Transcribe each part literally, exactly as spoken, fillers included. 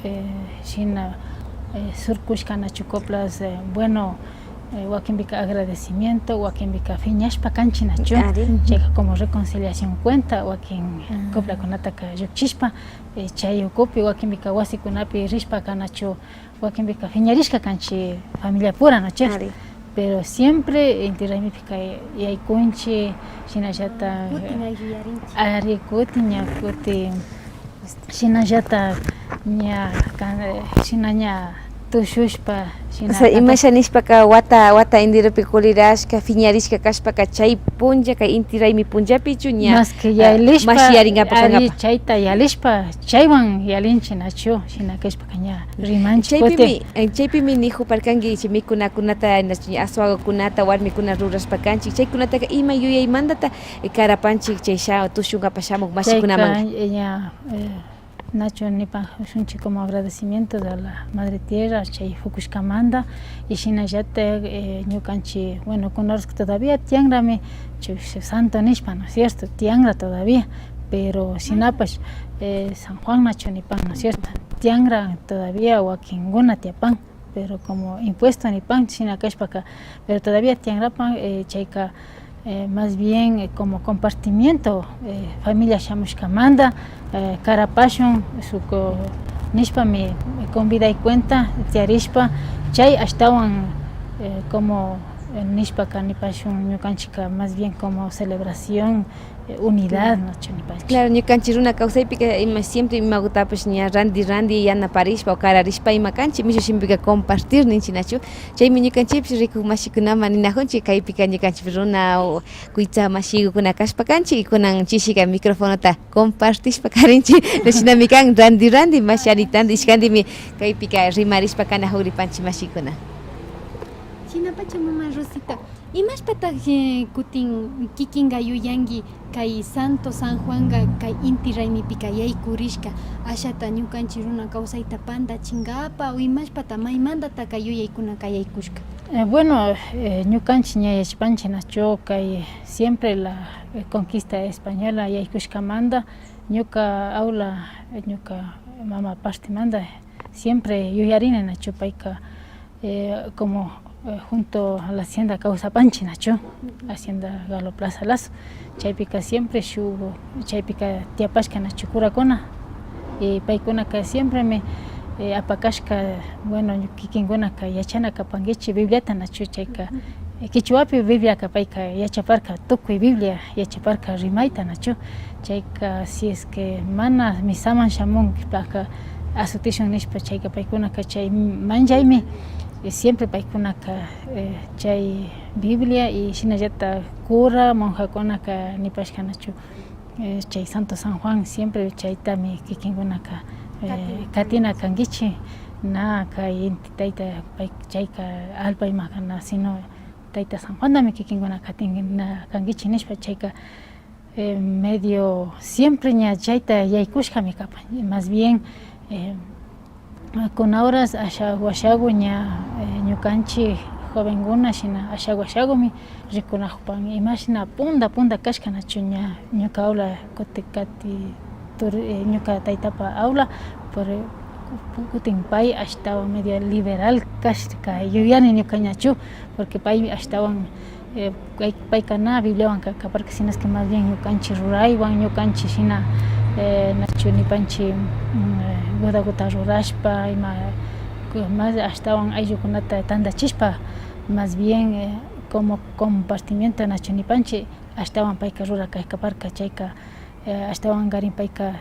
eh, shina, eh, surkushka nachu coplas, eh, bueno, eh, wakinpika agradecimiento, wakinpika piñashpa kanchi nachu. Ari. Chayka como reconciliación cuenta, wakin coplakunataka llukchishpa, eh, chay ukupi wakinpika wasikunapi rishpaka nachu, wakinpika piñarishka kanchi familia pura, ¿no? Chay. Ari. Pero siempre Inti Raymipika yaykunchi, shinallata, kutin ayllu yarinchi. Ari, kutin ña, kutin, shinallata ña, kan-, shina ña tushushpa, shina. O sea, tanto imasha nishpaka wata, wata indirupi kulirashka, piñarishka kashpaka chay punlla, kay Inti Raymi punllapichu ña, más que, ah, yalishpa, mashi yaringapa ari, kankapa. Chayta yalishpa, chaywan yalinchi nachu, shina kashpaka ña rimanchi. Chaypimi, kutin, eh, chaypimi nijuparkanki, chay mikunakunata, nachu, ña aswagukunata warmikuna rurashpa kanchik, chaykunataka ima yuyaymandata, eh, karapanchik chay sha-, tushunkapa shamuk mashikunamanka. Chayka, eh, ña, eh, nachu nipashunchik como agradecimiento de la Madre Tierra, chay pukushkamanda, y shinallata, eh, ñukanchik, bueno, kunaruska todavía tiyanrami, chay santo nishpa, ¿no es cierto? Tiyanra todavía, pero shinapash, eh, San Juan nachu nipan, ¿no es cierto? Tiyanra todavía wakinkuna tiyapan, pero como impuesto nipan, shina kashpaka, pero todavía tiyanrapan, eh, chayka, eh, más bien, eh, como compartimiento, eh, familia shamushkamanda, eh, karapashun, shuk, nishpami, eh, convida y cuenta tiyarishpa, chay ashtawan, eh, como, eh, nishpaka nipashun, ñukanchikka más bien como celebración, eh, unidad, nachu nipanchik. Claro, ñukanchik runa kawsaypika ima siempre imagutapash ña randi randi yanaparishpa o kararishpa ima kanchik, mishu shimipika compartir ninchik nachu. Chaymi ñukanchikpish rikuk mashikunaman ninajunchik, kaypika ñukanchik runa o kuytsa mashigukuna kashpa kanchik, y kunan chishika microfonota compartishpa karinchik, shinami kan, randi randi, mashi anitandi, ishkandimi kaypika rimarishpa kanajukripanchik mashikuna. Shinapacha mama Rosita, imashpatak, eh, kutin kikinka yuyanki kay Santo San Juanka kay Inti Raymipika yaykurishka, ashata ñukanchik runa kawsayta pantachinkapa o imashpata maymantataka yuyaykunaka yaykushka? Eh, bueno, eh, ñukanchik ña yachashpanchik nachu kay siempre la, eh, conquista española yaykushkamanta ñuka aula, eh, ñuka mama partemanta siempre yuyarini nachu payka, eh, como, eh, junto a la hacienda kawsapanchik nachu, hacienda Galo Plaza Lazo. Chaypika siempre shuk, chaypika tiyapashka nachu kurakuna, y paykunaka siempremi, eh, apakashka, bueno, kikinkunaka yachana kapankichik Bibliata nachu, chayka, eh, kichwapi Bibliaka payka yachaparka, tukuy Biblia yachaparka rimayta nachu. Chayka si es que mana misaman shamunkipaka asutishun nishpa, chayka paykunaka chay manllaymi, eh, siempre paykunaka, eh, chay Biblia y shinallata cura, monjakunaka nipashka nachu, eh, chay Santo San Juan siempre chaytami kikinkunaka, eh, katina kankichik, na kay Inti Tayta pay, chayka allpa imaka na, sino Tayta San Juantami kikinkuna katina kankichik nishpa, chayka, eh, medio siempre ña chayta yaykushkami kapan. Más bien, eh, kuna horas ashagu ashagu ña, eh, ñukanchik jovenkuna shina ashagu ashagumi rikunakupan imashna punta punta kashka nachu ña ñuka aula kuti kati turi, eh, ñuka taytapa aula, por, eh, kutin pay ashtawan medio liberal kashka yuyani ñuka ñachu, porque pay ashtawan, eh, pay, payka na Bibliawan ka-, kaparka, sino es que más bien ñukanchik ruraywan, ñukanchik shina, eh, nachu nipanchik, mm, eh, gudaguta rurashpa, ima, ku-, más ashtawan ayllukunata tantachishpa, más bien, eh, como compartimiento nachu nipanchik, ashtawan payka ruraka kaparka, chayka, eh, ashtawankarin payka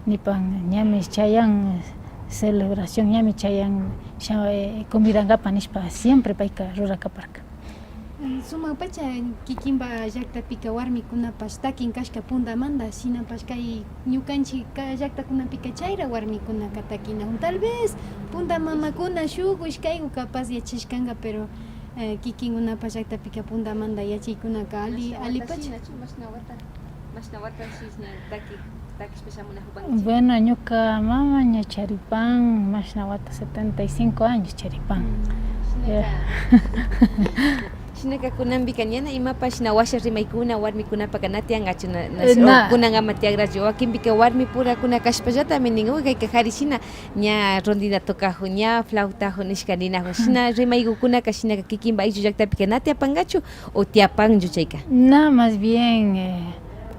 nipan, ñami chayan celebración, ñami chayan sha-, eh, convidankapa nishpa, siempre payka rurakaparka. Mm, sumakpacha kikinpa llaktapika warmikunapash takin kashka puntamanta, shinapash kay ñukanchik ka-, llaktakunapika chayra warmikunaka takinakun. Tal vez punta mamakuna shuk ishkayku capaz yachashkanka, pero, eh, kikinkunapa llaktapika puntamanta yachaykunaka ali, alipacha. Shinachu, mashna wata, mashna wata shishna taki, takishpa shamunakupankichik. Bueno, ñuka mama ña charipan, mashna wata setenta y cinco años charipan. Mm. Ya. Shinaka. Shinaka kunanpika ñana imapash na washa rimaykuna warmikunapaka na tiyankachu, na, na, eh, na. Kunankama tiyakrachu. Wakinpika warmi purakuna kashpallatami nin, uy, kayka kari shina ña rondina tocajun, ña flautajo nishka ninajun. Shina rimaykukunaka shinaka kikinpa ayllu llaktapika na tiyapankachu o tiyapanchu chayka. Na, más bien, eh,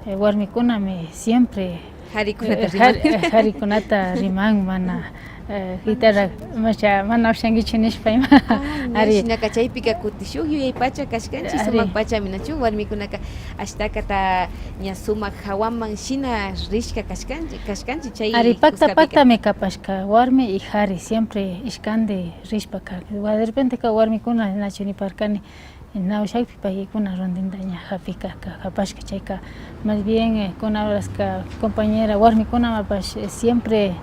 eh, warmikunami siempre, karikunata eh, riman. Kari-, eh, karikunata riman, mana, eh, guitarra, masha, mana ushankichu nishpa ima. Ah, ari. Shinaka chaypika kutin shuk yuyaypacha kashkanchik, ari, sumakpachami nachu warmikunaka ashtakata ña sumak hawaman shina rishka kashkanchik, kashkanchik chay. Ari, pakta, kuskapika paktami kapashka warmi y kari, siempre ishkanti rishpa karka. De repenteka warmikuna nachu niparkani, na ushakpi paykuna rondinta ña japika, japashka chayka. Más bien, eh, kuna horaska compañera warmikunamanpash, eh, siempre,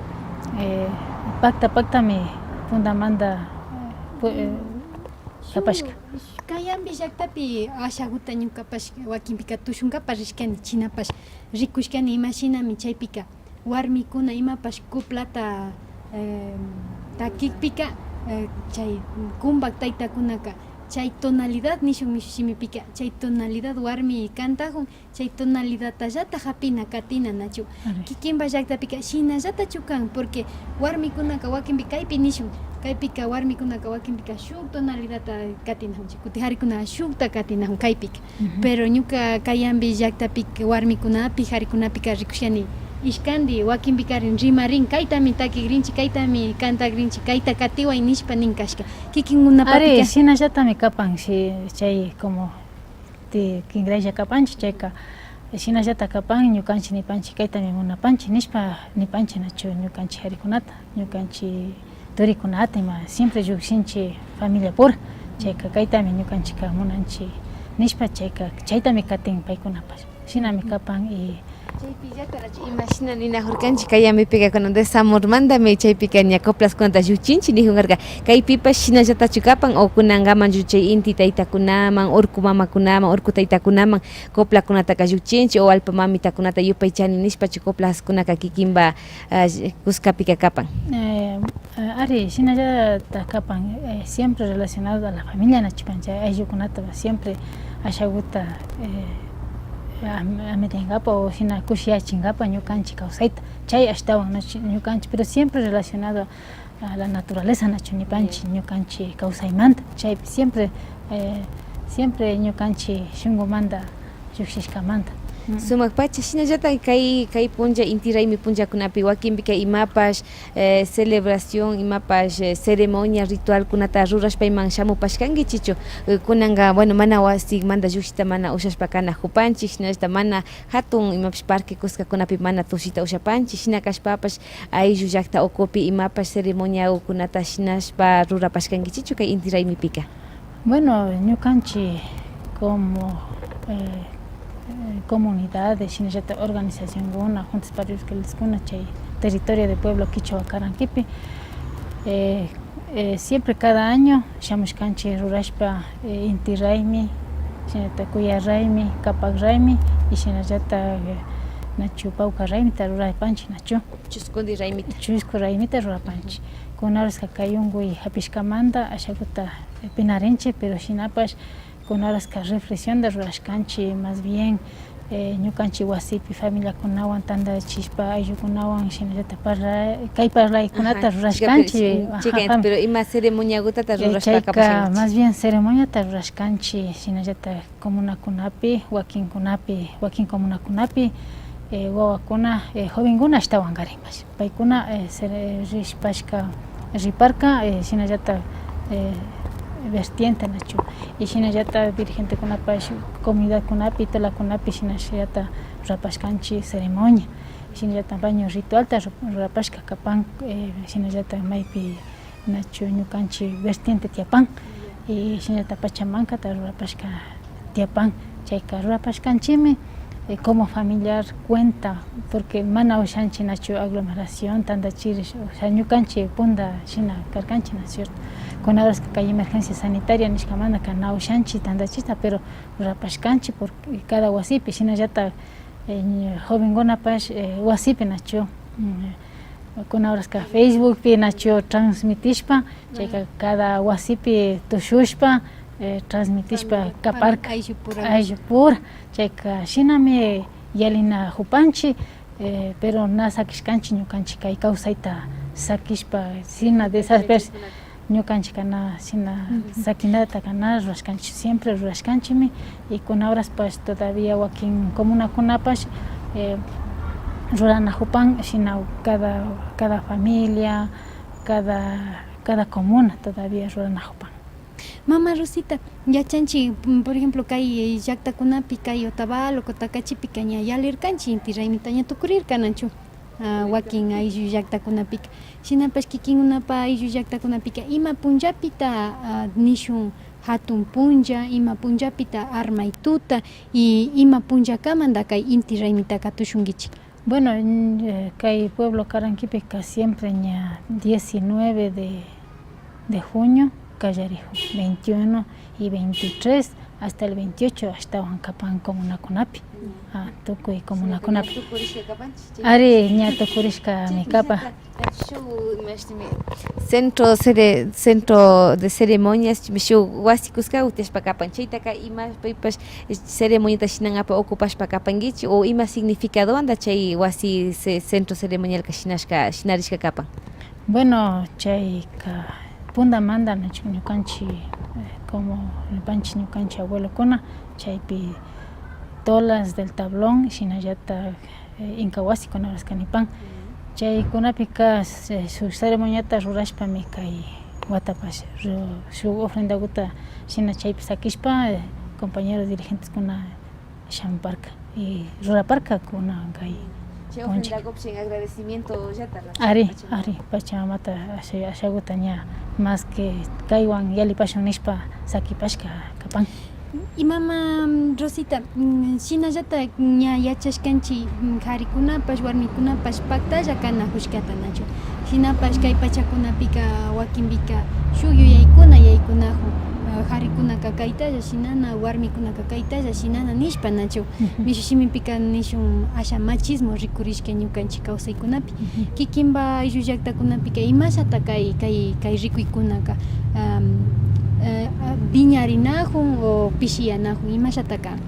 eh, pakta paktami puntamanta, eh, pu-, eh, japashka. Shuk Cayambi llaktapi ashaguta ñukapash wakinpika tushunkapak rishkani, shinapash rikushkani imashinami chaypika warmikuna imapash coplata, eh, takikpika, eh, chay kumbak taytakunaka chay tonalidad nishun mishu shimipika, chay tonalidad warmi kantajun, chay tonalidadtallata japina katina nachu. Ari. Kikinpa llaktapika shinallatachu kan, porque warmikunaka wakinpi kaypi nishun, kaypika warmikunaka wakinpika shuk tonalidadta katinajunchik, kutin karikunaka shukta katinajun kaypika. Pero ñuka Cayambi llaktapi warmikunapi, karikunapika rikushkani ishkanti, wakinpikarin rimarin, kaytami takigrinchik, kaytami kantagrinchik, kayta katiway nishpa nin kashka. Kikinkunapapika. Ari, shinallatami kapan, shi-, chay como ti-, kinraylla kapanchik, chayka shinallata kapan, ñukanchik nipanchik, kaytami munapanchik nishpa nipanchik nachu ñukanchik karikunata. Ñukanchik turikunata ima siempre llukshinchik familiapura. Chayka kaytami ñukanchikka munanchik nishpa, chayka chaytami katin paykunapash. Shinami kapan y. Chaypillatarachu imashina ninajurkanchik Cayambipika, kunan desamormantami chaypika ña coplaskunata llukchinchik nijunkarka. Kaypipash shinallatachu kapan o kunankamanchu chay inti taytakunaman, urku mamakunaman, urku taytakunaman coplakunataka llukchinchik o allpa mamitakunata yupaychani nishpachu coplaskunaka kikinpa, ah, kuskapika kapan. Eh, eh, ari, shinallata kapan, eh, siempre relacionado a la familia nachu kan, chay ayllukunata siempre ashaguta, eh, am-, amirinkapa o shina kushiyachinkapa ñukanchik kawsayta, chay ashtawan nachu ñukanchik, pero siempre relacionado a la naturaleza nachu nipanchik, ñukanchik kawsaymanta, chaypi siempre, eh, siempre ñukanchik shunkumanta llukshishkamanta. Sumak pacha, shinallata kay, kay punlla, inti raymi punllakunapi wakinpika imapash, eh, celebración, imapash, eh, ceremonia, ritualkunata rurashpa iman shamupashkankichichu? Eh, kunanka, bueno, mana wasimanta llukshita mana ushashpa kanajupanchik, shinallata mana jatun imapash parque kuskakunapi mana tushita ushapanchik, shina kashpapash ayllu llakta ukupi imapash ceremoniakunata shinashpa rurapashkankichichu kay inti raymipika? Bueno, ñukanchik como, eh, eh, comunidades, shinallata organizacionkuna, juntas parroquialeskuna, chay territorio de pueblo kichwa karankipi, eh, eh, siempre cada año shamushkanchik rurashpa, eh, inti raymi, shinallata kuya raymi, kapak raymi, y shinallata, eh, nachu pawka raymita rurapanchik, nachu. Chuskundi raymita. Chusku raymita rurapanchik. Kuna horaska kay unkuy japishkamanta ashakuta pinarinchik, pero shinapash kuna horaska reflexionta rurashkanchik, más bien, eh, ñukanchik wasipi familiakunawan tantachishpa, ayllukunawan shinallata parla-, kay parlaykunata rurashkanchik. Pero ima ceremoniakutata rurashpa chayka kapashkankichik? Más bien ceremoniata rurashkanchik, shinallata comunakunapi, wakinkunapi, wakin comunakunapi, eh, wawakuna, eh, jovenkuna ashtawankarinpash. Paykuna, eh, sere-, rishpashka, riparka, eh, shinallata, eh, vertiente nachu. Y shinallata dirigentekunapash comunidadkunapi, tulakunapi shinallata rurapashkanchik ceremonia. Shinallata baño ritualta ru-, rurapashka kapan, eh, shinallata maypi nachu ñukanchik vertiente tiyapan, y shinallata pachamankata rurapashka tiyapan. Chayka rurapashkanchikmi, eh, como familiar cuenta, porque mana ushanchik nachu aglomeración, tantachirish, o sea, ñukanchik punta shina karkanchik, ¿no es cierto? Kuna horaska kay emergencia sanitaria nishkamantaka na ushanchik tantachishta, pero rurapashkanchik, porque cada wasipi, shinallata, eh, jovenkunapash, eh, wasipi nachu, mm, kuna horaska Facebookpi nachu transmitishpa, chayka cada wasipi tushushpa, eh, transmitishpa kaparka. Ayllupura. Ayllupura. Chayka shinami yalinajupanchik, eh, pero na sakishkanchik ñukanchik kay kawsayta sakishpa, shina desastres. Ñukanchikka na shina sakinataka na rurashkanchik, siempre rurashkanchikmi, y kuna horaspash todavía wakin comunakunapash, eh, ruranajupan, shina cada, cada familia, cada, cada comuna todavía ruranajupan. Mama Rosita, yachanchik, mm, por ejemplo, kay, eh, llaktakunapi, kay Otavalo, Cotacachipi ña yalirkanchik, inti raymita ña tukurirka, nachu? Ah, wakin ayllu llaktakunapika. Shinapash kikinkunapa ayllu llaktakunapika ima punllapita, ah, nishun hatun punlla, ima punllapita armay tuta y ima punllakamanta kay inti raymitaka tushunkichik. Bueno, mm, eh, kay pueblo Karankipika siempre ña diecinueve de, de junio kallarijun, veintiuno y veintitrés hasta el veintiocho ashtawan kapan comunakunapi. Ah, tukuy comunakunapi. Ari, ña tukurishkami kapan. Shuk, imashtimi, centro cere-, centro de ceremonias, shuk wasi kuska utishpa kapan. Chaytaka ima paypash ceremoniata shinangapa ocupashpa kapankichi o ima significadowanta chay wasi ce-, centro ceremonialka shinashka, shinarishka kapan. Bueno, chayka puntamanta ñukanchik, eh, como nipanchik ñukanchik abuelokuna, chaypi tolas del tablón, shinallata, eh, inka wasikuna rurashka nipan. Chaykunapika, eh, shuk ceremoniata rurashpami kay watapash ru-, shuk ofrendakuta shina chaypi sakishpa, eh, compañeros dirigenteskuna shamuparka y ruraparka kunan kay punchak. Chay ofrendakupash en agradecimientollata, ¿no? Ari, Pachamama. Ari, Pachamamata asha-, ashakuta ña más que kaywan yallipashun nishpa sakipashka kapan. Y mama, mm, Rosita, mm, shinallata ña yachashkanchik, mm, karikunapash, warmikunapash paktalla kanajushkata, nachu? Shinapash kay pachakunapika wakinpika shuk yuyaykuna yaykunajun, ah, karikunaka kaytalla shinana, warmikunaka kaytalla shinana nishpa, nachu? Mishu shimipika nishun asha machismo rikurishka ñukanchik kawsaykunapi. Kikinpa ayllu llaktakunapika imashata kay, kay, kay rikuykunaka, am, eh, ah, wiñarinajun o pishiyanajun, imashata kan?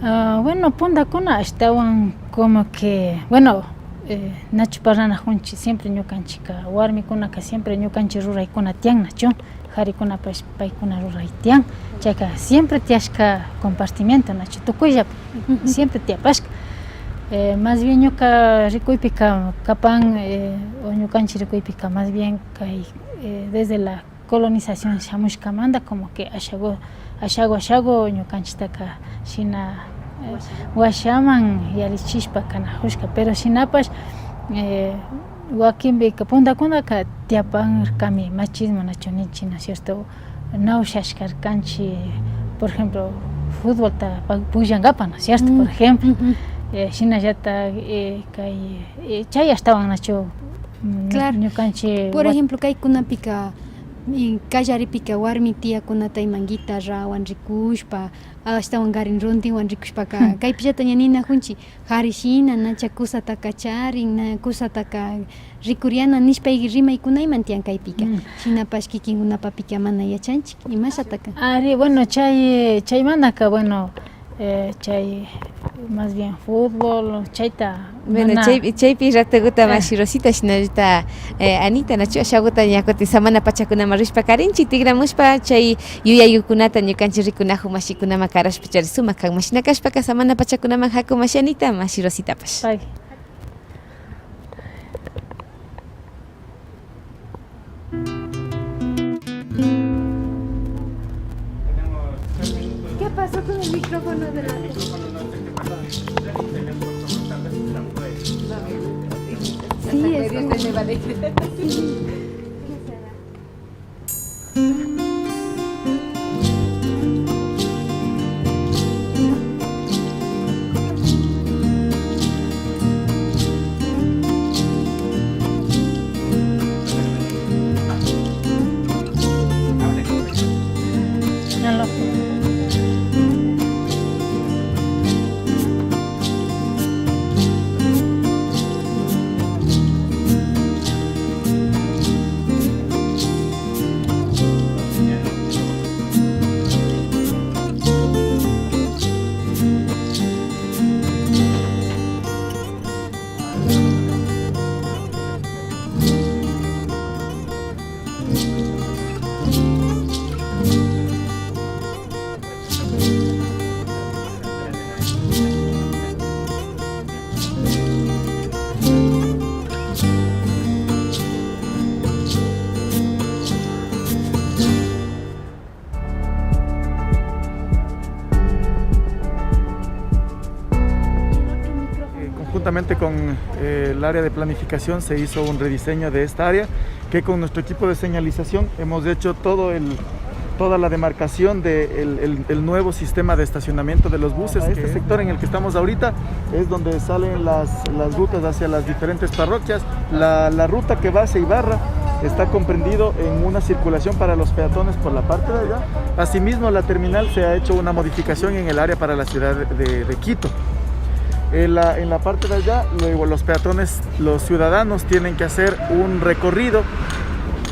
Ah, bueno, puntakuna ashtawan como que, bueno, eh, nachu parlanajunchik, siempre ñukanchikka, warmikunaka siempre ñukanchik ruraykuna tiyan, nachu? Karikunapash paykuna ruray tiyan. Chayka siempre tiyashka compartimiento, nachu? Tukuyllapi siempre tiyapashka. Eh, más bien ñuka rikuypika kapan, eh, o ñukanchik rikuypika más bien kay, eh, desde la colonización shamushkamanta como que ashaku, ashaku, ashaku ñukanchiktaka shina, eh, washaman yallichishpa kanajushka, pero shinapash, eh, wakinpika puntakunaka tiyaparkami machismo, nachu ninchik, ¿no es cierto? Na ushashkarkanchik, por ejemplo, futbolta pa-, pukllankapa, ¿no es cierto? Por ejemplo, eh, shinallata, eh, kay, eh, chay ashtawan, nachu, mm, claro, ñukanchik por ejemplo, kaykunapika, eh, kallaripika warmi tiyakunata iman guitarrawan rikushpa, ashtawankarin runtiwan rikushpaka, kaypillata ña ninajunchik, kari shina, nacha kusataka charin, na kusataka rikuriana nishpa rimaykuna iman tiyan kaypika. Shinapash kikinkunapapika mana yachanchik, imashataka. Ari, bueno, chay, chaymantaka, bueno, eh, chay más bien fútbol, chayta. Bueno, mana chay, chaypi ratokuta, ah, mashi Rosita, shinallata, eh, Anita, nachu, ashakuta ña kutin samana pachakunaman rishpa karinchik, tikramushpa chay yuyaykunata ñukanchik rikunajun mashikunaman karashpa chari sumak kan. Mashina kashpaka samana pachakunaman haku mashi Anita, mashi Rositapash. Pagui. ¿Qué pasó con el micrófono de la... Sí, es como... Justamente con eh, el área de planificación se hizo un rediseño de esta área, que con nuestro equipo de señalización hemos hecho todo el, toda la demarcación del el- el nuevo sistema de estacionamiento de los buses. Este sector en el que estamos ahorita es donde salen las, las rutas hacia las diferentes parroquias. La, la ruta que va hacia Ibarra está comprendido en una circulación para los peatones por la parte de allá. Asimismo, la terminal se ha hecho una modificación en el área para la ciudad de, de Quito. En la, en la parte de allá, luego los peatones, los ciudadanos tienen que hacer un recorrido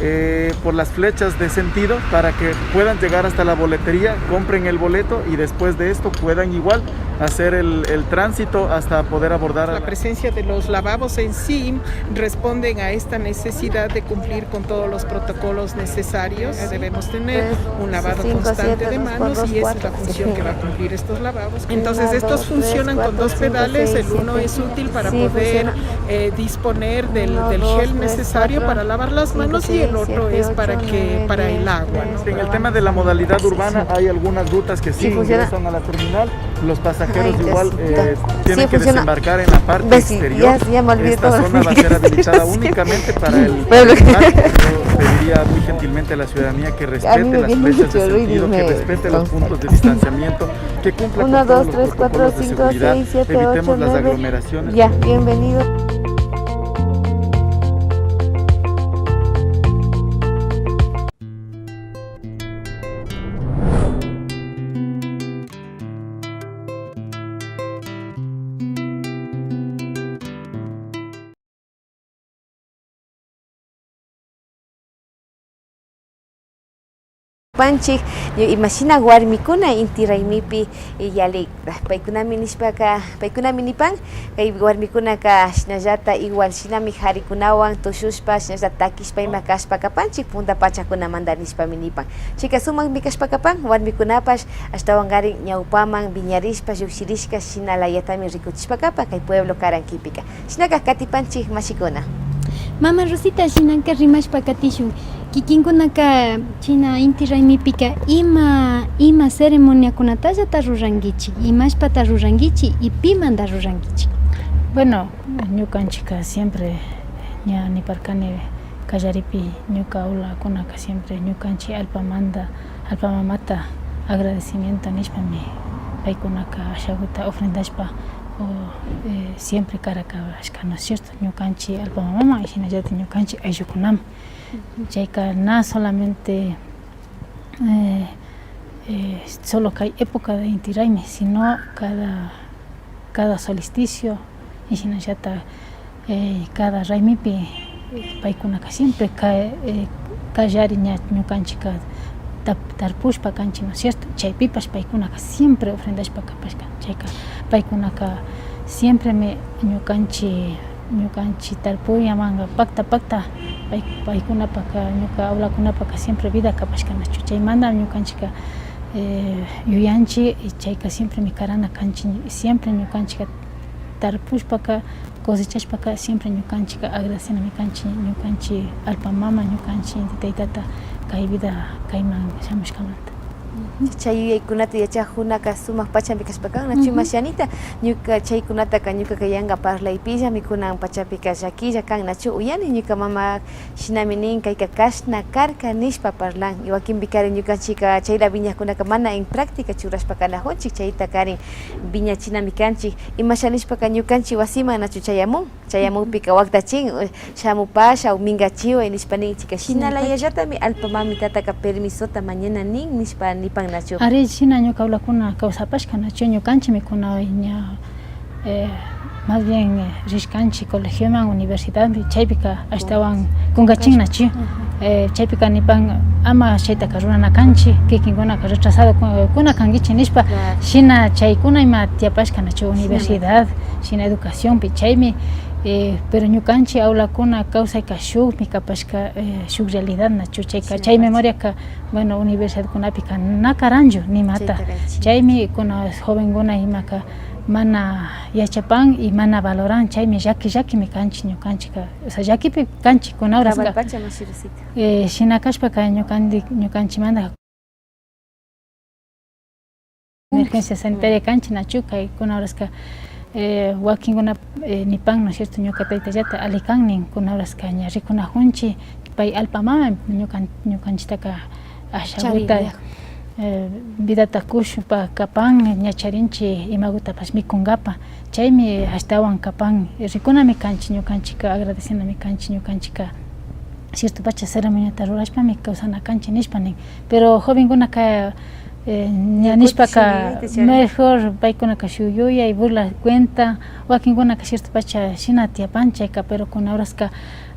eh, por las flechas de sentido para que puedan llegar hasta la boletería, compren el boleto y después de esto puedan igual hacer el, el tránsito hasta poder abordar a La la presencia de los lavabos en sí responden a esta necesidad de cumplir con todos los protocolos necesarios. Debemos tener un lavado constante de manos y esa es la función que va a cumplir estos lavabos. Entonces, estos funcionan con dos pedales. El uno es útil para poder eh, disponer del, del gel necesario para lavar las manos y el otro es para que, para el agua, ¿no? En el tema de la modalidad urbana hay algunas rutas que sí ingresan a la terminal. Los pasajeros igual eh, tienen que desembarcar en la parte exterior. Esta zona va a ser habilitada únicamente para el, el tránsito. Yo pediría muy gentilmente a la ciudadanía que respete las flechas de sentido, que respete los puntos de distanciamiento, que cumpla con todos los protocolos de seguridad. Evitemos las aglomeraciones. Ya, bienvenido. Panchik, imashina warmikuna inti raymipi yallikta. Paykunami nishpaka, paykunami nipan, kay warmikunaka shinallata igual shinami karikunawan tushushpa, shinallata takishpa ima kashpa kapanchik punta pachakunamanta nishpami nipan. Chayka sumakmi kashpa kapan, warmikunapash ashtawankarin ñawpaman wiñarishpa, llukshirishka shinalayatami rikuchishpa kapan kay pueblo Karankipika. Shinaka katipanchik mashikuna. Mama Rosita, shinaka rimashpa katishun. Kikinkunaka shina inti raymipika ima, ima ceremoniakunatallata rurankichik, imashpata rurankichik y pimanta rurankichik. Bueno, ñukanchikka siempre ña niparkani kallaripi ñuka abuelakunaka siempre ñukanchik allpamanta, allpa mamata agradecimiento nishpami paykunaka ashaguta ofrendashpa o eh, siempre karakashka, ¿no es cierto? Ñukanchik allpa mamaman y shinallata ñukanchik ayllukunaman. Chayka na solamente eh, eh, solo kay época de inti raymi, sino cada, cada solsticio y shinallata eh, cada raymipi eh, paykunaka siempre ka, eh, kallari ña ñukanchikka tap- tarpushpa kanchik, ¿no es cierto? Chaypipash paykunaka siempre ofrendashpa kapashka. Chayka paykunaka siempremi ñukanchik, ñukanchik tarpuyamanka pakta pakta pay, paykunapaka, ñuka abuelakunapaka siempre vida kapashka nachu. Chaymanta ñukanchikka eh, yuyanchik y chayka siempremi karana kanchik, siempre ñukanchikka tarpushpaka, cosechashpaka siempre ñukanchikka agradecenami kanchik ñukanchik allpa mama, ñukanchik inti taytata kay vida kayman shamushkamanta. Chay yuyaykunata yachakkunaka sumak pachami kashpa kan nachu, ima shanita. Ñuka chaykunataka ñukaka yanka parlaypillami kunan pachapika llakilla kan nachu. Uyani ñuka mama shinami nin, kayka kashna karka nishpa parlan. Y wakinpikarin ñukanchikka chayla wiñakkunaka mana en práctica churashpa kanakunchik, chayta karin wiñachinami kanchik. Imasha nishpaka ñukanchik wasiman nachu chayamun, chayamukpika waktachin, eh, shamupasha o minkachiway nishpa ninchikka. Shina layallatami allpa mamitataka permisota mañana nin nishpa nipan nachu. Ari, shina ñuka abuelakuna kawsapashka nachu, ñukanchikmi kunaway ña eh, más bien eh, rishkanchik colegioman, universidadpi, chaypika ashtawan kunkachin nachu. Eh, chaypika nipan ama chaytaka rurana kanchik, kikinkunaka retrasado ku- kuna kankichik nishpa, shina chaykuna ima tiyapashka nachu, universidad, shina educacionpi, chaymi eh, pero ñukanchik abuelakuna kawsayka shukmi kapashka, eh, shuk realidad nachu, chayka chay memoriaka, bueno, universidadkunapika na karanchu nimata. Chaymi kuna jovenkuna imaka mana yachapan y mana valoran, chaymi llaki llakimi kanchik ñukanchikka, o sea, llakipi kanchik kuna horaska. Eh, shina kashpaka ñukanti- ñukanchikmanta emergencia sanitaria kanchik nachu, kay kuna horaska Eh, wakinkuna, eh, nipan, ¿no es cierto? Ñuka taytallata alli kan nin, kuna horaska ña rikunajunchik, pay allpa mama ñukan-, ñukanchiktaka ashaguta, eh, vidata kushpa kapan, ña charinchik imagutapash mikunkapa. Chaymi ashtawan kapan, rikunami kanchik ñukanchikka, agradecenami kanchik ñukanchikka. Ciertopacha ceremoniata rurashpami kawsana kanchik nishpa nin. Pero jovenkunaka, eh, ña nishpaka mejor paykunaka shuk yuyay, burla cuenta, wakinkunaka ciertopacha shina tiyapan chayka, pero kuna horaska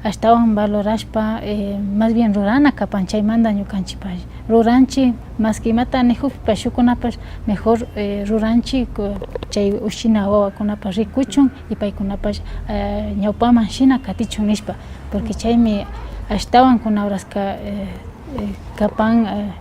ashtawan valorashpa, eh, más bien rurana kapan, chaymanta ñukanchikpash ruranchik, maski imata nijukpipash shukkunapash mejor, eh, ruranchik, ku-, chay ushina wawakunapash rikuchun y paykunapash, eh, ñawpaman shina katichun nishpa, porque chaymi ashtawan kuna horaska, eh, eh, kapan, eh,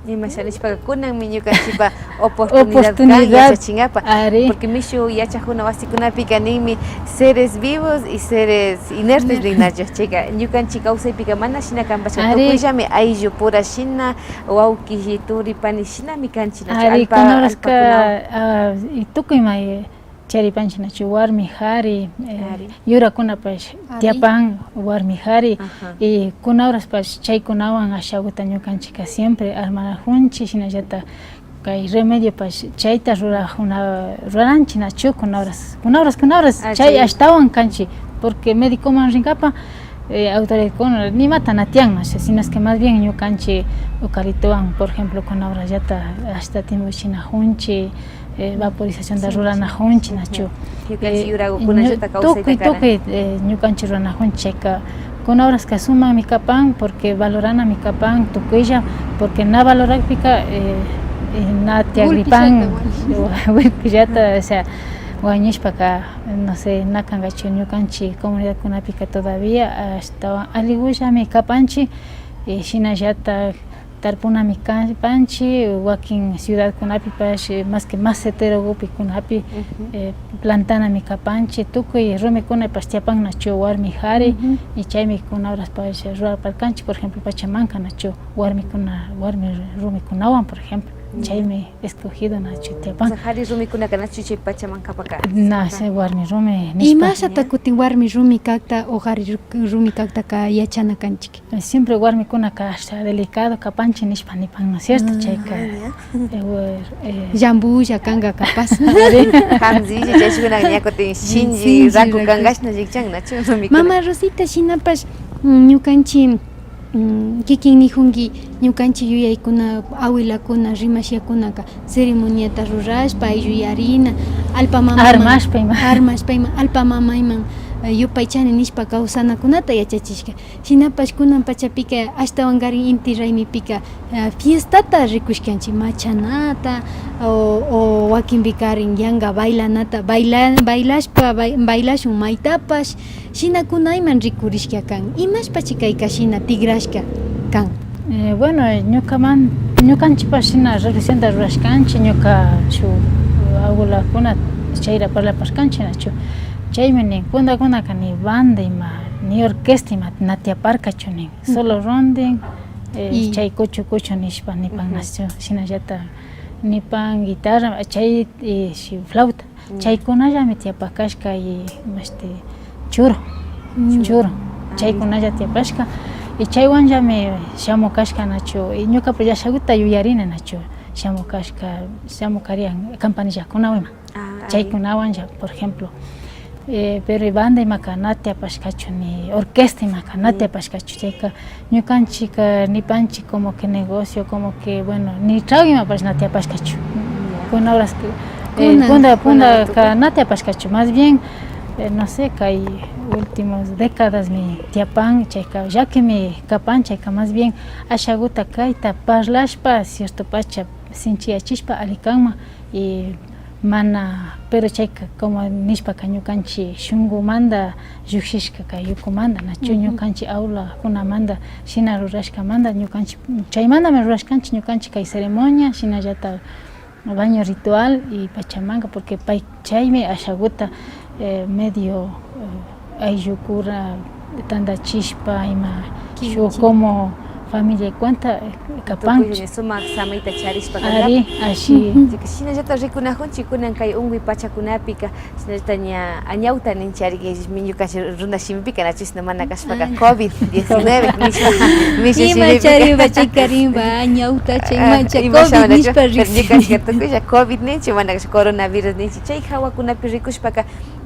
imasha nishpaka kunanmi ñukanchikpa oportunidad kan yachachinkapa. Ari. Porque mishu yachajuna wasikunapika ninmi seres vivos y seres inertes nin nachu. Chayka ñukanchik kawsaypika mana shina kanpacha. Ari. Tukuyllami ayllupura shina, wawki, turi, pani shinami kanchik nachu. Ari, allpa, kuna horaska, allpakuna, ah, y tukuyma, eh, charipanchik nachu, warmi kari, eh, yurakunapash tiyapan warmi kari, y kuna horaspash chaykunawan ashaguta ñukanchikka siempre armanajunchik, shinallata kay remediopash chayta rurajuna, ruranchik nachu, kuna horas, kuna horas, kuna horas chay ashtawan kanchik, porque médicoman rinkapa, eh, autoridadkuna nimata na tiyan, ¿no? Sino es que más bien ñukanchik eucaliptowan, por ejemplo, kuna horasllata ashta timpushinajunchik, eh, vaporizacionta ruranajunchik nachu. Ñukanchik yurakukunallata kawsayta tukuy, tukuy, eh, ñukanchik ruranajunchik chayka. Kuna horaska sumakmi kapan, porque valoranami kapan tukuylla, porque na valorakpika, eh, eh, na tiyakripan, wikillata, o sea, wañushpaka, no sé, na kankachu ñukanchik comunidadkunapika todavía, ashtawan alligullami kapanchik, eh, shinallata tarpunami kapanchik, wakin ciudadkunapipash, eh, más que maceterogupi kunapi, eh, plantanami kapanchik, tukuy rumikunapash tiyapan nachu warmi kari, y chaymi kuna horaspash rurarparkanchik, por ejemplo, pachamanka nachu warmikuna, warmi rumikunawan, por ejemplo, chaymi escogido nachu tiyapan. O sea, kari rumikunaka nachu chay pachamankapaka. Na, warmi rumi nishpa. Imashata kutin warmi rumi kakta o kari ru-, rumi kaktaka yachana kanchik? Siempre warmikunaka ashta delicado kapanchik nishpa nipan, ¿no es cierto? Chayka, eh, llambulla kanka capaz. Ari. Hamsilla, chayshukuna ña kutin shinchi raku kankashna llikchan nachu rumikuna. Mama Rosita, shinapash, mm, ñukanchik, mm, kikin nijunki, ñukanchik yuyaykuna, abuelakuna, rimashkakunaka ceremoniata rurashpa, ayllu yarina, allpa mama armashpa ima, armashpa ima, allpa mamayman, eh, yupaychani nishpa kawsanakunata yachachishka. Shinapash kunan pachapika ashtawankarin inti raymipika, eh, fiestata rikushkanchik, machanata, o, o wakinpikarin yanka bailanata, baila-, bailashpa, bai-, bailashun maytapash, shinakunayman rikurishka kan. Imashpachi kayka shina tikrashka kan? Eh, bueno, ñukaman, ñukanchikpash shina reflexionta rurashkanchik, ñuka shuk abuelakuna chayra parlaparkanchik nachu. Chaymi nin, puntakunaka ni banda ima, ni orquesta ima na tiyaparkachu nin. Solo rondin, eh, chay kuchu kuchu nishpa nipan nachu. Shinallata nipan guitarra, chay, eh, shi-, flauta. Chaykunallami tiyapakashka y, mashti, churu. Churu. Chaykunalla tiyapashka. Y chaywanllami shamukashka nachu. Y ñukapash ashaguta yuyarini nachu. Shamukashka, shamukarian campanillakuna ima. Chaykunawanlla, por ejemplo. Eh, pero banda imaka na tiyapashkachu, ni orquesta imaka na tiyapashkachu. Chayka ñukanchikka nipanchik como que negocio, como que, bueno, ni trago imapash na tiyapashkachu. Kuna horas que, eh, punda, pundaka na tiyapashkachu. Más bien, eh, no sé, kay últimos décadasmi tiyapan, chayka llakimi kapan, chayka más bien ashaguta kayta parlashpa, cierto pacha sinchiyachishpa alli kanman. Y mana, pero chayka como nishpaka ñukanchik shunkumanta llukshishka kay yukumanta, nachu, ñukanchik aulakunamanta shina rurashkamanta ñukanchik chaymantami rurashkanchik ñukanchik kay ceremonia, shinallata baño ritual y pachamanka, porque pay chaymi ashaguta, eh, medio, eh, ayllukuna tantachishpa ima shuk como familia cuenta, eh, kapanchu. Tukuylla ña sumak samayta charishpa ari, kankapak. Ashi. Ujú. Chayka shinallata rikunajunchik kunan kay unkuy pachakunapika, shinallata ña añawta ninchik ari, ñukanchik runa shimipika, nachu, shina mana kashpaka, ah, covid diecinueve nishpa, mishu shimipi. Ima charinpa, chayka rinpa, añawta, chaymancha, ah, imasha covid mana nishpa, pero riksin. Ñukanchik tukuylla covid ninchik, mana kashpa coronavirus ninchik, chay jawakunapi rikushpaka,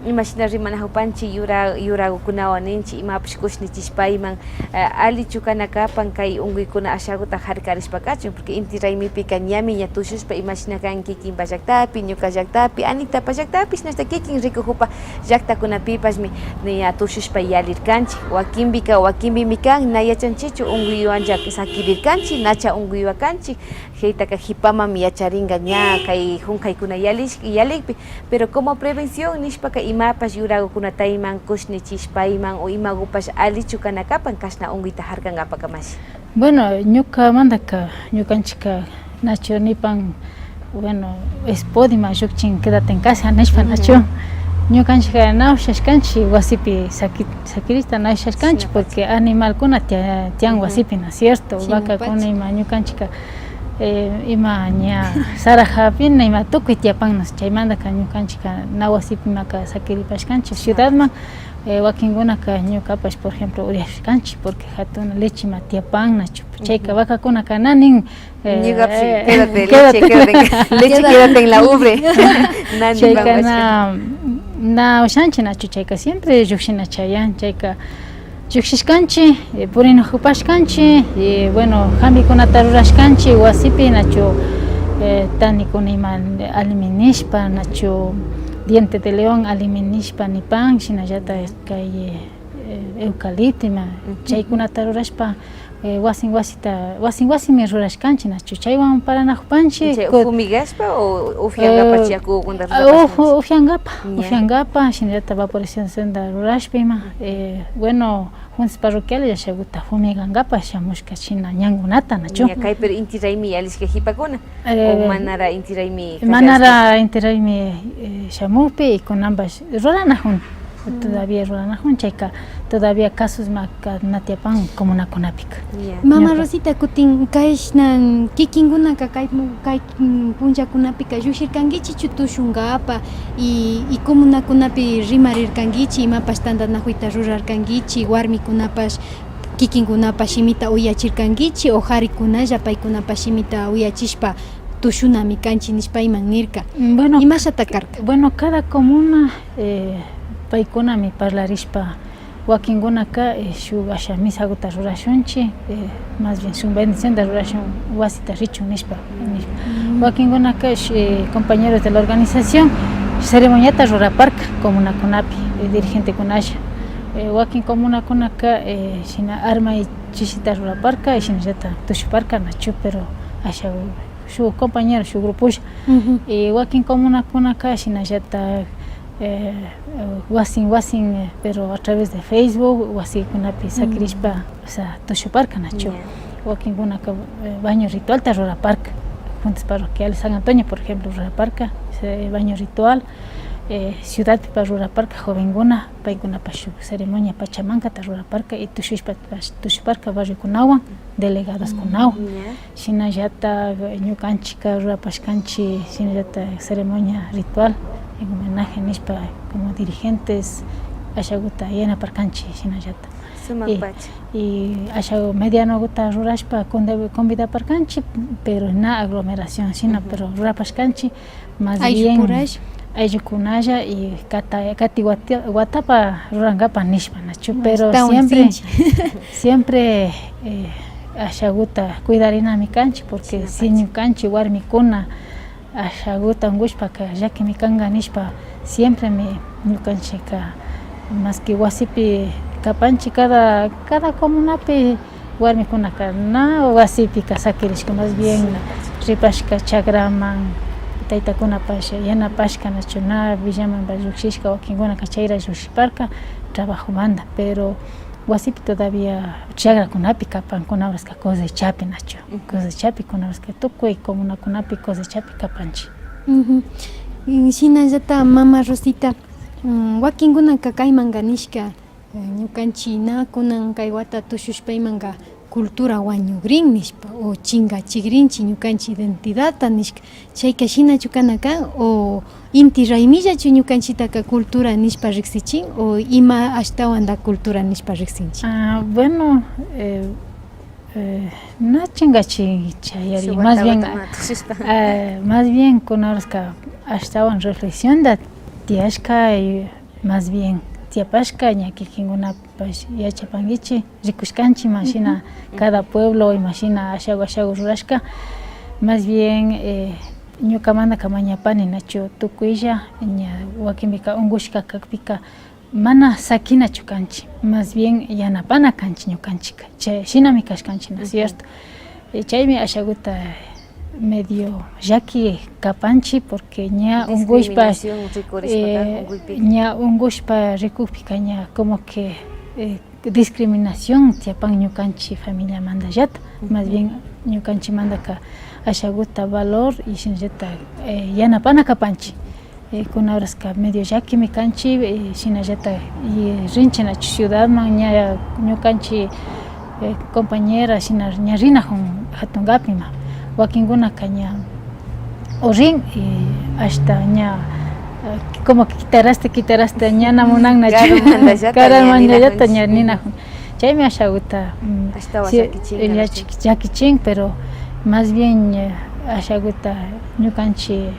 imashina rimanajupanchik yura-, yurakukunawan ninchik, imapash kushnichishpayman, eh, allichu kana kapan kay unkuykuna ashakuta jarkarishpa kachun, porque inti raymipika ñami ña tushushpa imashina kan kikinpa llaktapi, ñuka llaktapi, Anitapa llaktapi, shinashta kikin rikujupa llaktakunapipashmi ña tushushpa yalirkanchik. Wakinpika, wakinpimi kan, na yachanchikchu unkuywanlla sakirirkanchik, nacha unkuywa kanchik, chaytaka jipamanmi yacharinka ña kay junjaykuna yalish-, yalikpi. Pero como prevención nishpaka imapash yurakukunatayman kushnichishpayman o imakupash allichu kana kapan kashna unkuyta jarkankapaka, mashi. Bueno, ñukamantaka, ñukanchikka nachu nipan, bueno, es podima llukchin quédate en casa nishpa, ujú, nachu. Ñukanchikka na ushashkanchik wasipi saki-, sakirishta na ushashkanchik, shinapacha, porque animalkuna tia-, tiyan, ujú, wasipi, ¿no es cierto? Shinapacha. Vacakuna ima ñukanchikka, eh, ima ña sarajapina ima tukuy tiyapanna, chaymantaka ñukanchikka na wasipimaka sakiripashkanchik ciudadman, eh, wakinkunaka ñukapash, por ejemplo, uriyashkanchik, porque jatun leche ima tiyapan, nachu. Chayka, ujú, vacakunaka na nin, eh, ñukapash, eh, quédate, quédate, leche, quédate en, leche, quédate en la ubre. Na, chayka nipanpash na, na ushanchik, nachu, chayka siempre llukshina chayan, chayka llukshishkanchik, eh, purinajupashkanchik, y bueno, jambikunata rurashkanchik wasipi, nachu, eh, tanikuna ima alimi nishpa, nachu, diente de león alimi nishpa nipan, shinallata kay, eh, eucalipto ima, ujú, chaykunata rurashpa, eh, wasin wasita, wasin wasimi rurashkanchik, nachu, chaywan paranajupanchik. Chay kut-, fumigashpa o ufiankapash, eh, yakukunata, ah, rurapashkanchik? Uf-, ufiankapa, ya, ufiankapa, shinallata vaporizacionta rurashpa ima, eh, bueno, juntas parroquiales ashakuta fumigankapa shamushka shina ñankunata, nachu. Ya, kay, pero inti raymi yalishka jipakuna, eh, o manara inti raymi, manara kashka, inti raymi, eh, shamukpi y kunanpash ruranajun. Todavía ruranajun, chayka todavía casos ima na tiyapan comunakunapika. Ya. Mama Rosita, kutin kayshna kikinkunaka kay, kay, mm, punllakunapika llukshirkankichichu tushunkapa y, y comunakunapi rimarirkankichi, imapash tantanajuyta rurarkankichi, warmikunapash kikinkunapa shimita uyachirkankichi o jarikunalla paykunapa shimita uyachishpa tushunami kanchi nishpa iman nirka. Bueno, imashata karka? Bueno, cada comuna, eh, paykunami parlarishpa, wakinkunaka, eh, shuk asha misakuta rurashunchi, eh, más bien shuk bendicionta rurashun wasita richun nishpa, nishpa. Wakinkunaka, sh-, eh, compañeros de la organización ceremoniata ruraparka comunakunapi, eh, dirigentekunalla. Eh, wakin comunakunaka, eh, shina arma y chishita ruraparka y shinallata tushuparka, nachu, pero asha shuk compañero, shuk grupolla. Y wakin comunakunaka shinallata, eh, wasin, wasin, eh, pero a través de Facebook, wasikunapi sakirishpa, o sea, tushuparka, nachu. Ya. Wakinkunaka, eh, baño ritualta ruraparka. Juntas parroquiales San Antonio, por ejemplo, ruraparka, eh, baño ritual, eh, ciudadpipash ruraparka jovenkuna, paykunapash shuk ceremonia pachamankata ruraparka y tushushpapash tushuparka barriokunawan, delegadoskunawan. Ya. Shinallata ñukanchikka rurapashkanchik, shinallata ceremonia ritual en homenaje nishpa, como dirigentes ashakuta yanaparkanchik, shinallata. Sumak pacha. Y asha medianokuta rurashpa conde-, convidaparkanchik, pero na aglomeración, shina, pero rurapashkanchik más bien ayllukunalla y kata-, kati wata-, watapa rurankapa nishpa, nachu, pero siempre, siempre, eh, ashakuta cuidarinami kanchik, porque si ñukanchik warmikuna ashakuta unkushpaka llakimi kanka nishpa, siempremi ñukanchikka, maski wasipi kapanchik, cada, cada comunapi warmikunaka na wasipika sakirishka, más bien ripashka chakraman, taytakunapash yanapashka, nachu, na villamanpash llukshishka, wakinkunaka chayra llukshiparka trabajomanta, pero wasipi todavía chakrakunapi kapan, kuna horaska cosechapi, nachu, cosechapi, kuna horaska tukuy comunakunapi cosechapi kapanchik. Shinallata, mama Rosita, mm, wakinkunaka kaymanka nishka, eh, ñukanchik na kunan kay wata tushushpa imanka cultura wañugrin nishpa o chingachigrinchi ñukanchi identidadta nishka. Chayka shinachu kana kan o inti raymillachu ñukanchitaka cultura nishpa riksichin o ima ashtawanda cultura nishpa riksinchi? Ah, bueno, eh, eh, na chingachi chayari, más bien, ah, más bien kuna horaska ashtawan reflexionda tiyashka, eh, más bien tiyapashka ña kikinkunapash yachapankichi, rikushkanchi imashina cada pueblo imashina ashagu ashagu rurashka. Más bien, eh, ñukamandaka mañapani nachu tukuylla, ña wakinpika unkushka kakpika mana sakinachu kanchi, más bien yanapana kanchi ñukanchika. Chay shinami kashkanchi, ¿no es cierto? Eh, chaymi ashaguta medio llaki kapanchi, porque ña unkushpa, ña unkushpa rikukpika ña como que, eh, discriminación tiyapan ñukanchi familiamandallata. Más bien ñukanchimandaka ashaguta valor y shinallata, eh, yanapana kapanchi. Eh, kuna horaska medio llakimi kanchi, eh, shinallata, y rinchi nachu ciudadman ña ñukanchi, eh, compañera shina ña rinajun jatunkapima. Wakinkunaka ña o rin y ashta ña, eh, como que quitarasta, quitarasta ña na munan nachu. Karumandallata ña ninajun. Chaymi ashaguta, mm, ashtawan llakichin, pero más bien, eh, ashaguta ñukanchi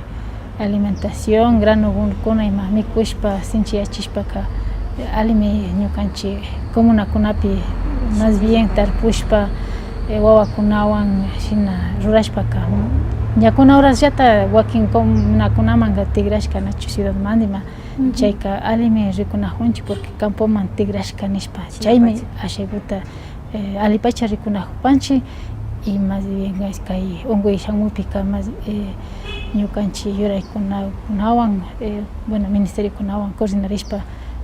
alimentación, granokuna ima mikushpa sinchiyachishpaka, eh, allimi ñukanchi comunakunapi más bien tarpushpa, eh, wawakunawan shina rurashpaka, ña kuna horasllata wakin comunakunamanka tigrashka nachu ciudadmanta ima. Chayka allimi rikunajunchi porque campoman tigrashka nishpa. Chaymi ashaguta, eh, allipacha rikunajupanchi y más bien kay unkuy shamukpika más, eh, ñukanchi yuraykunakunawan, eh, bueno, ministeriokunawan coordinarishpa,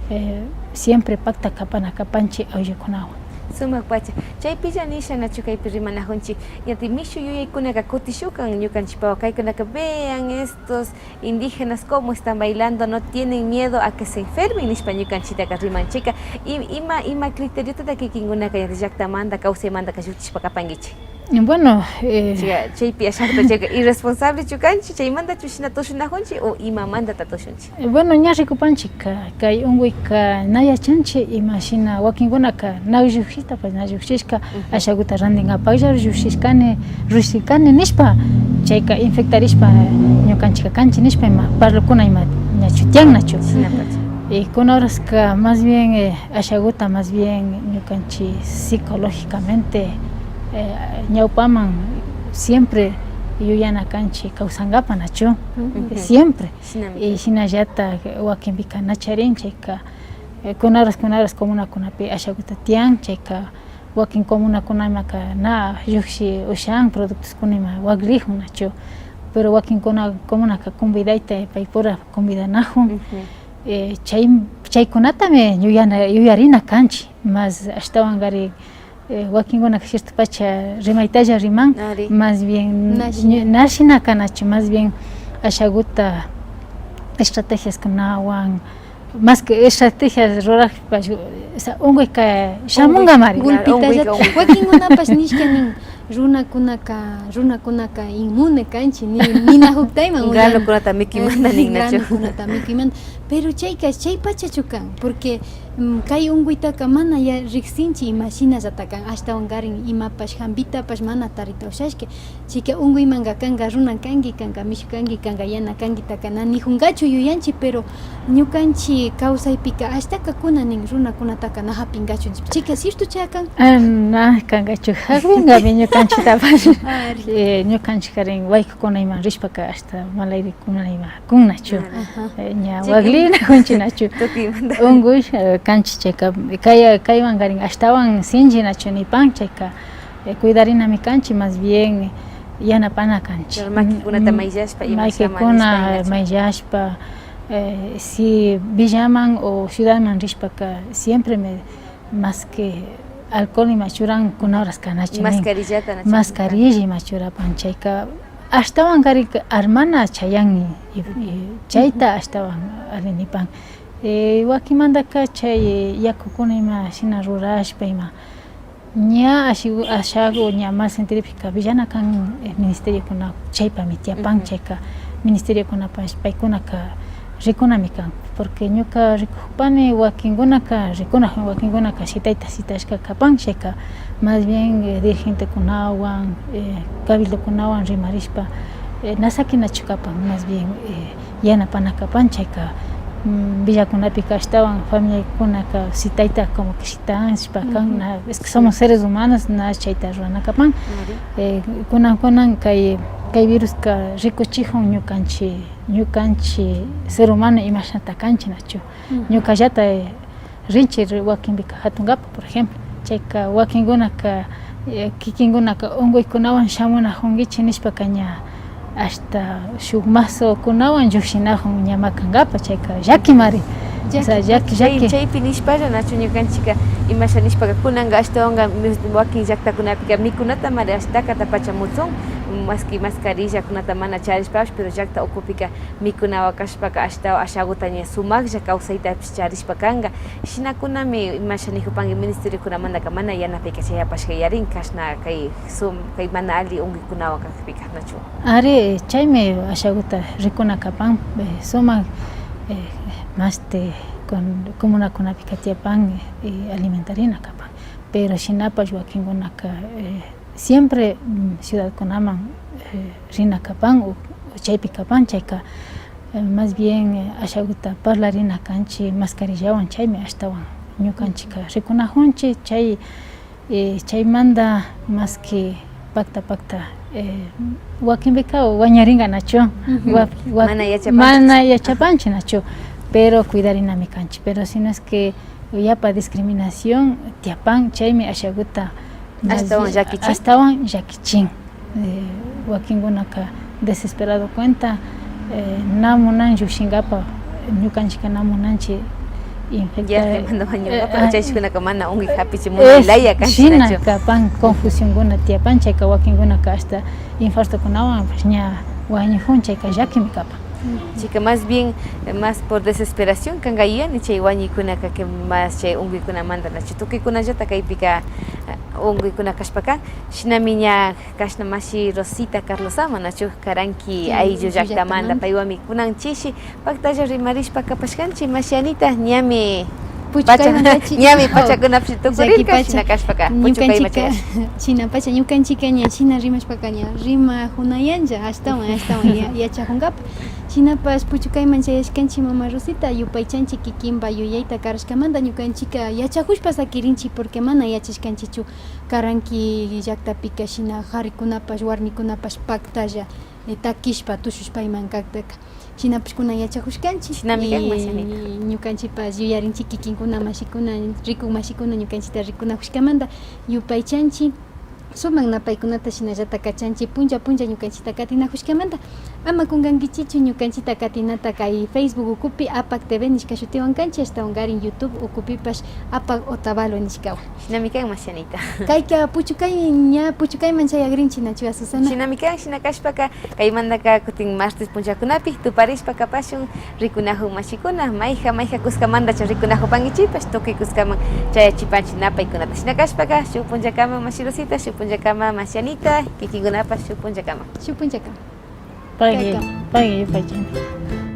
eh, siempre pakta kapana kapanchi ayllukunawan. Sumak pacha. Chaypilla nisha nachu kaypi rimanajunchi. Ñatik mishu yuyaykunaka kutishukan ñukanchipawa. Kaykunaka vean estos indígenas cómo están bailando, no tienen miedo a que se enfermen nishpa ñukanchitaka riman. Chayka i-, ima, ima criteriotata kikinkunaka ñatik llaktamanta, kawsaymantaka llukchishpa kapankichi? Bueno, eh, chayka, chaypi ashaguta chayka irresponsablechu kanchi, chaymantachu shina tushunajunchi o imamantata tushunchi? Eh, bueno, ña rikupanchika, kay unkuyka na yachanchi imashina wakinkunaka na llukshishtapash na llukshishka, ashaguta rantinkapaklla llukshishkani, llukshishkani nishpa, chayka infectarishpa ñukanchika kanchi nishpa ima parlokuna ima ñachu tiyan nachu. Y kuna horaska más bien, eh, ashaguta más bien ñukanchi psicológicamente, eh, ñawpaman siempre yuyana kanchi kawsankapa nachu. Siempre. Y shinallata wakinpika na charin chayka, eh, kuna horas, kuna horas comunakunapi ashaguta tiyan, chayka wakin comunakunamanka na llukshi ushan productoskuna ima waklijun nachu, pero wakinkuna comunaka convidayta paypura convidanajun. Eh, chay, chaykunatami yuyana, yuyarina kanchi, más ashtawankarin, eh, wakinkunaka cierto pacha rimaytalla riman, más bien na shinaka nachu, más bien ashaguta estrategiaskunawan, más que estrategias rurajpash, o sea, unkuyka shamunkamari. Wakinkunapash nishka nin, runakunaka, runakunaka inmune kanchi, ni, ninajuktayman. Granokunata mikuymanta nin nachu. Granokunata mikuymanta. Pero chayka, chay pachachu kan, porque, mm, kay unkuytaka mana ya riksinchi ima shinallata kan, ashtawankarin imapash, jambitapash mana tarita ushashka. Chayka unkuymanka kanka runa kanki, kanka mishu kanki, kanka yana kankitaka na nijunkachu yuyanchi, pero ñukanchi kawsaypika ashtaka kuna nin runakunataka na japinkachu nishpa. Chayka ciertocha kan? Ah, na kankachu, japinkami ñukanchitapash. Eh, ñukanchikarin waykukuna ima rishpaka ashta malayrikuna ima kun nachu. Eh, ña waklinajunchi nachu. Unkuy, eh, kanchi chayka, kay, kaywankarin ashtawan sinchi nachu nipan chayka. Eh, cuidarinami kanchi, más bien yanapana kanchi. Pero makikunata mayllashpa, ima makikuna mayllashpa, eh, si villaman o ciudadman rishpaka siempre me, más que alcohol ima churan, kuna horas kanachu nin. Mascarillata nachu. Mascarilla ima churapan chayka, ashtawankarin armana chayan y, y chayta ashtawan alli nipan. Eh, wakinmantaka chay yakukuna ima shina rurashpa ima, Ña ashagu, ashagu ña mal sentidopika villana kan, eh, ministeriokunawan, chaypami tiyapan, chayka ministeriokunapash paykunaka rikunami kan, porque ñuka rikukpani wakinkunaka rikunakun, wakinkunaka shitayta shitashka kapan, chayka más bien, eh, dirigentekunawan, eh, cabildokunawan rimarishpa, eh, na sakinachu kapan, más bien, eh, yanapana kapan, chayka, mm, villakunapika ashtawan familiakunaka shitayta como que shitanshpa kan, na, es que somos seres humanos, na chayta rurana kapan. Eh, kunan, kunan kay, kay viruska rikuchikun ñukanchik, ñukanchik ser humano imashnata kanchik, nachu. Ñukallata, eh, rinchik ri-, wakinpika jatunkapak, por ejemplo. Chayka wakinkunaka, eh, kikinkunaka unkuykunawan shamunakunkichik nishpaka ña ashta shuk mazokunawan llukshinakun ña makankapak, chayka llakimari. O sea, llaki, llaki, llaki. Chaypi nishpalla nachu ñukanchikka imasha nishpaka kunanka ashtawanka mis-, wakin llaktakunapika mikunatamari ashtakatapacha mutsun, maski mascarillakunata mana charishpapash, pero llakta ukupika mikunawan kashpaka ashtawan ashaguta ña sumaklla kawsaytapish charishpa kanka. Shinakunami imasha nikupanki ministeriokunamantaka mana yanapayka chayapashka yarin kashna kay sum-, kay mana alli unkuykunawan kakpika, nachu. Ari, chaymi ashaguta rikuna kapan, eh, sumak, eh, mashti kun-, comunakunapika tiyapan, eh, alimentarina kapan. Pero shinapash wakinkunaka, eh, siempre, mm, ciudadkunaman, eh, rina kapan o, o chaypi kapan, chayka, eh, más bien, eh, ashaguta parlarina kanchik mascarillawan, chaymi ashtawan ñukanchikka rikunakunchik, chay, eh, chaymanta maski pakta, pakta, eh, wakinpika wañurinka nachu. Wa-, wa-, mana yachapanchik, mana yachapanchik nachu, pero cuidarinami kanchik, pero sino es que yapa discriminación tiyapan, chaymi ashaguta ashtawan llakichin. Ashtawan llakichin. Eh, wakinkunaka desesperado cuenta, eh, na munan llukshinkapak, ñukanchikka na munanchik infectar, viajemanta wañunkapak, eh, ah, chayshukkunaka mana unkuy japichimunay laya kanchik nachu. Shina kapan, confusionkuna tiyapan, chayka wakinkunaka ashta infartokunawan ña wañukun, chayka llakimi kapan. Chayka más bien, eh, más por desesperación kanka yuyani chay wañuykunaka que más chay unkuykunamanta nachu. Tukuykunallata kaypika, eh, unkuykuna kashpa kan. Shinami ña kashna mashi Rosita Carlos Ama, nachu, karanki ayllu llaktamanta, paywanmi kunan chishi paktalla rimarishpa kapashkanchik, mashi Anita, ñami pacha, ñami pachakunapish tukurirka, shina kashpaka, puchukayman chayashpa. Shinapacha ñukanchikka ña shina rimashpaka ña rimakunayanlla ashtawan, ashtawan ya-, yachakunkapak. Shinapash puchukayman chayashkanchik mama Rosita, yupaychanchik kikinpa yuyayta karashkamanta ñukanchikka yachakushpa sakirinchik, porque mana yachashkanchikchu karanki llaktapika shina karikunapash warmikunapash paktalla, eh, takishpa tushushpayman kaktaka. Shinapash kunan yachakushkanchik. Shinami kan, mashi Anita. Y ñukanchikpash yuyarinchik kikinkuna mashikuna, rikuk mashikuna ñukanchikta rikunakushkamanta yupaychanchik. Sumak napaykunata shinallata kachanchik punlla punlla ñukanchikta katinakushkamanta. Ama kunkankichikchu ñukanchikta katinata kay Facebook ukupi Apak T V nishka shutiwan kanchik, ashtawankarin YouTube ukupipash Apak Otavalo nishkawan. Shinami kan, mashi Anita. Kayka puchukay, ña puchukayman chayagrinchik, nachu, Azucena? Shinami kan, shina kashpaka kaymantaka kutin martes punllakunapi tuparishpa kapashun rikunakuk mashikuna, mayjan, mayjan kuskamantachu rikunakupankichikpash, tukuy kuskaman chayachipanchik napaykunata. Shina kashpaka shuk punllakama mashi Rosita, shuk punllakama mashi Anita, kikinkunapash shuk punllakama. Shuk punllakama. Pagui, kayka. Pagui, pagui.